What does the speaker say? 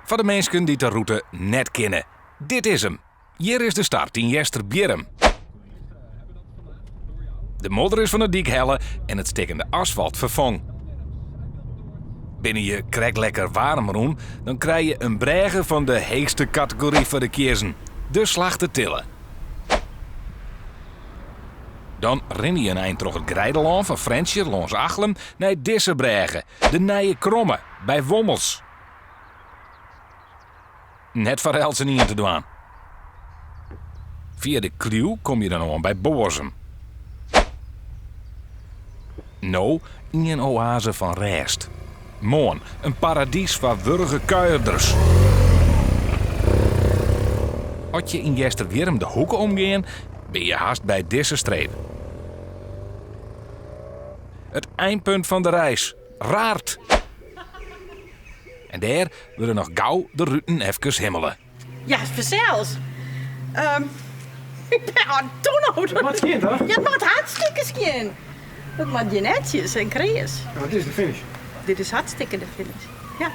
Foar de minsken dy't de rûte net kinne, dit is 'm. Hjir is de start yn Easterbierrum. De modder is fan de dyk helle en it stikkende asfalt ferfong. Binne je krekt lekker waarm rûn, dan krije je in brêge fan de heechste kategory foar de kiezzen, de Slachtetille. Dan rinne je in ein troch it greidelân fan Frjentsjer lâns Achlum nei dizze brêge, de Nije Kromme by Wommels. Net foar eltsenien te dwaan. Fia de Kliuw kom je dan oan by Boazum. No ien oaze fan rêst. Moarn in paradys foar wurge kuierders. As je yn Easterwierrum de hoeke omgean, bin je hast by dizze streep. It einpunt fan de reis, Raard! En dêr wurde noch gau de ruten efkes himmele. Ja, fansels. Um, It moat skjin, toch? Ja, it moat hartstikke skjin. Dat moat hjir netsjes en kreas. Ja, dit is de finish. Dit is hartstikke de finish, ja.